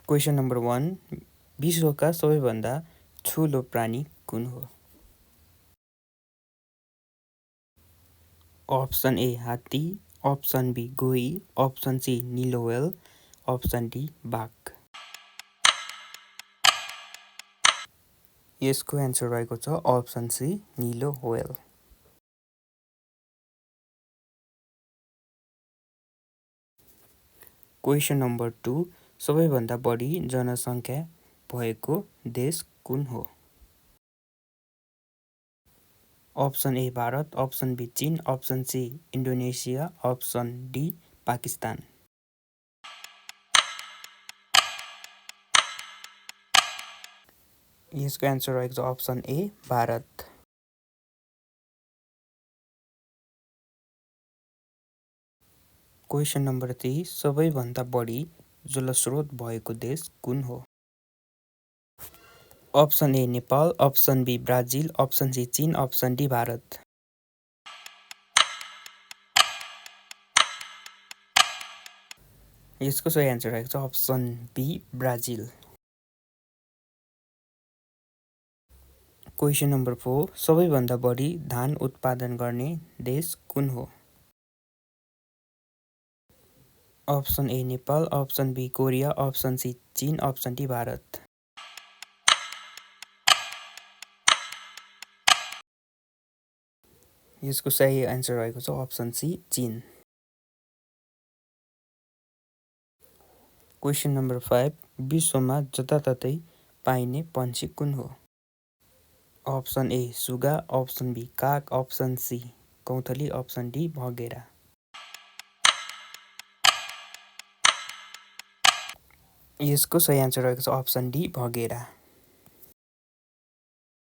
Question number 1 विश्वका सबैभन्दा ठुलो प्राणी कुन हो? अप्सन ए हात्ती, अप्सन बी गोही, अप्सन सी नीलो व्हेल, अप्सन डी बाघ। यसको एन्सर रहेको छ अप्सन सी नीलो व्हेल। क्वेसन नम्बर 2 सबैभन्दा बढी जनसङ्ख्या भएको देश कुन हो? Option A Bharat, option B चीन, option C Indonesia, option D Pakistan. यसको एन्सर रहेको छ option A Bharat. Question number 3 सबैभन्दा बढी जलस्रोत भएको देश कुन हो? Option A Nepal, option B Brazil, option C चीन, अप्सन डी भारत। यसको सही एन्सर रहेको छ option B Brazil. Question number 4 सबैभन्दा बढी धान उत्पादन गर्ने देश कुन हो? Option A Nepal, option B Korea, option C चीन, अप्सन डी भारत। यसको सही एन्सर रहेको छ अप्सन सी चीन। क्वेसन नम्बर 5 विश्वमा जताततै पाइने पन्छी कुन हो? अप्सन ए सुगा, अप्सन बी काग, अप्सन सी कौथली, अप्सन डी भँगेरा। यसको सही एन्सर रहेको छ अप्सन डी भँगेरा।